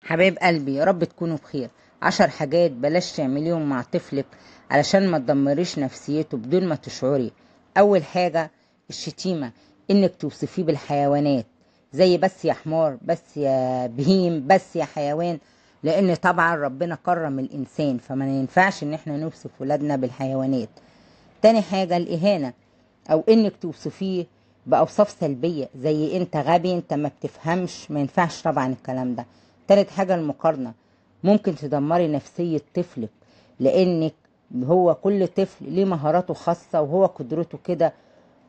حبايب قلبي، يا رب تكونوا بخير. 10 حاجات بلاش تعمليهم مع طفلك علشان ما تدمريش نفسيته بدون ما تشعري. اول حاجة الشتيمة، انك توصفيه بالحيوانات، زي بس يا حمار، بس يا بهيم، بس يا حيوان، لان طبعا ربنا كرم الانسان، فما ينفعش ان احنا نوصف ولادنا بالحيوانات. تاني حاجة الاهانة، او انك توصفيه باوصاف سلبية زي انت غبي، انت ما بتفهمش، ما ينفعش طبعا الكلام ده. تالت حاجة المقارنة، ممكن تدمري نفسية طفلك، لانك هو كل طفل ليه مهاراته خاصة وهو قدرته كده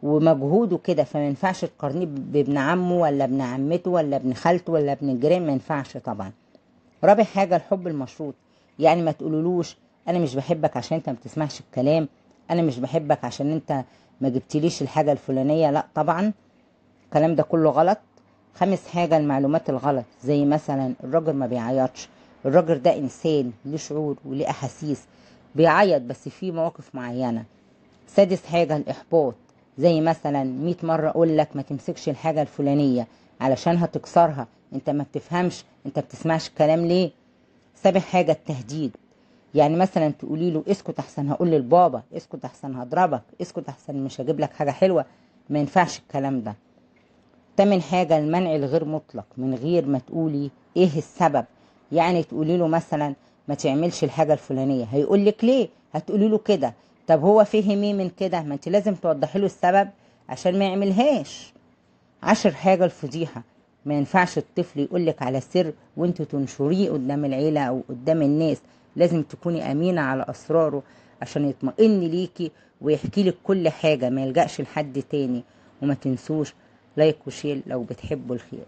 ومجهوده كده، فما ينفعش تقارنيه بابن عمه ولا ابن عمته ولا ابن خالته ولا ابن الجيران، ما ينفعش طبعا. رابع حاجة الحب المشروط، يعني ما تقولولوش انا مش بحبك عشان انت ما بتسمعش الكلام، انا مش بحبك عشان انت ما جبتليش الحاجة الفلانية، لا طبعا الكلام ده كله غلط. خامس حاجة المعلومات الغلط، زي مثلا الراجل ما بيعيطش، الراجل ده انسان ليه شعور وليه احاسيس، بيعيط بس في مواقف معينة. سادس حاجة الاحباط، زي مثلا 100 مرة اقول لك ما تمسكش الحاجة الفلانية علشان هتكسرها، انت ما بتفهمش، انت بتسمعش الكلام ليه. سابع حاجة التهديد، يعني مثلا تقولي له اسكت احسن هقول للبابا، اسكت احسن هضربك، اسكت احسن مش هجيب لك حاجة حلوة، ما ينفعش الكلام ده. تامن حاجة المنع الغير مطلق، من غير ما تقولي ايه السبب، يعني تقولي له مثلا ما تعملش الحاجة الفلانية، هيقول لك ليه، هتقولي له كده، طب هو فهم ايه من كده؟ ما انت لازم توضحي له السبب عشان ما يعملهاش. 10 حاجة الفضيحة، ما ينفعش الطفل يقولك على سر وانت تنشريه قدام العيلة او قدام الناس، لازم تكوني امينة على اسراره عشان يطمئن ليكي ويحكي لك كل حاجة، ما يلجأش لحد تاني. وما تنسوش like و share لو بتحبوا الخير.